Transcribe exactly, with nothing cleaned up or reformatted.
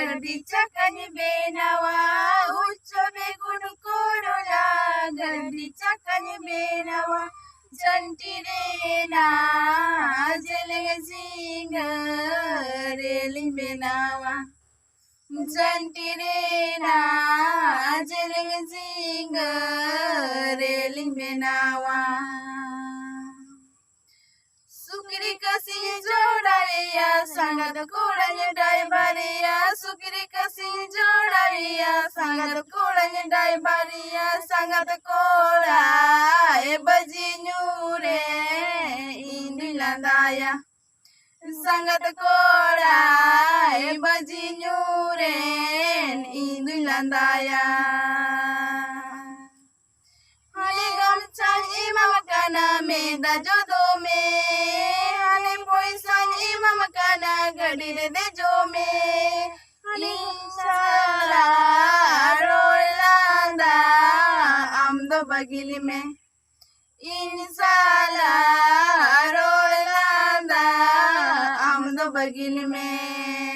ᱜᱟᱹᱰᱤ ᱪᱟᱠᱟᱧ ᱵᱮᱱᱟᱣᱟ, ᱩᱪᱪᱚ ᱵᱮᱜᱩᱱ ᱠᱚᱨᱚᱞᱟ, ᱜᱟᱹᱰᱤ ᱪᱟᱠᱟᱧ ᱵᱮᱱᱟᱣᱟ, ᱡᱷᱟᱹᱱᱴᱤ ᱨᱮᱱᱟᱜ ᱡᱮᱞᱮᱧ ᱡᱷᱤᱸᱜᱟᱹ ᱨᱮᱞᱤᱧ ᱵᱮᱱᱟᱣᱟ, ᱡᱷᱟᱹᱱᱴᱤ ᱨᱮᱱᱟᱜ ᱡᱮᱞᱮᱧ ᱡᱷᱤᱸᱜᱟᱹ ᱨᱮᱞᱤᱧ ᱵᱮᱱᱟᱣᱟ᱾ ᱥᱩᱠᱨᱤ ᱠᱟᱹᱥᱤᱧ ᱡᱚᱲᱟᱣᱮᱭᱟ, ᱥᱟᱸᱜᱟᱛ ᱠᱚᱲᱟᱧ ᱰᱟᱭᱵᱟᱨᱮᱭᱟ᱾ ᱥᱩᱠᱨᱤ ᱠᱟᱹᱥᱤᱧ ᱡᱚᱲᱟᱣᱮᱭᱟ, ᱥᱟᱸᱜᱟᱛ ᱠᱚᱲᱟᱧ ᱰᱟᱭᱵᱟᱨᱮᱭᱟ᱾ ᱥᱟᱸᱜᱟᱛ ᱠᱚᱲᱟ ᱮ ᱵᱟᱹᱡᱤ ᱧᱩᱨᱮ ᱤᱧ ᱫᱩᱧ ᱞᱟᱸᱫᱟᱭᱟ᱾ ᱥᱟᱸᱜᱟᱛ ᱠᱚᱲᱟ ᱮ ᱵᱟᱹᱡᱤ ᱧᱩᱨᱮᱱ ᱤᱧ ᱫᱩᱧ ᱞᱟᱸᱫᱟᱭᱟ᱾ ᱦᱟᱱᱮ ᱜᱟᱢᱪᱷᱟᱧ ᱮᱢᱟᱢ ᱠᱟᱱᱟ, ᱢᱮᱫ ᱫᱟᱜ ᱡᱚᱫᱚ ᱢᱮ᱾ ᱦᱟᱱᱮ ᱯᱚᱭᱥᱟᱧ ᱮᱢᱟᱢ ᱠᱟᱱᱟ, ᱜᱟᱹᱰᱤ ᱨᱮ ᱫᱮᱡᱚᱜ ᱢᱮ᱾ ᱤᱧ ᱥᱟᱞᱟᱜ ᱨᱚᱲ ᱞᱟᱸᱫᱟ ᱟᱢ ᱫᱚ ᱵᱟᱹᱜᱤᱞ ᱢᱮ᱾ ᱤᱧ ᱥᱟᱞᱟᱜ ᱨᱚᱲ ᱞᱟᱸᱫᱟ ᱟᱢ ᱫᱚ ᱵᱟᱹᱜᱤᱞ ᱢᱮ᱾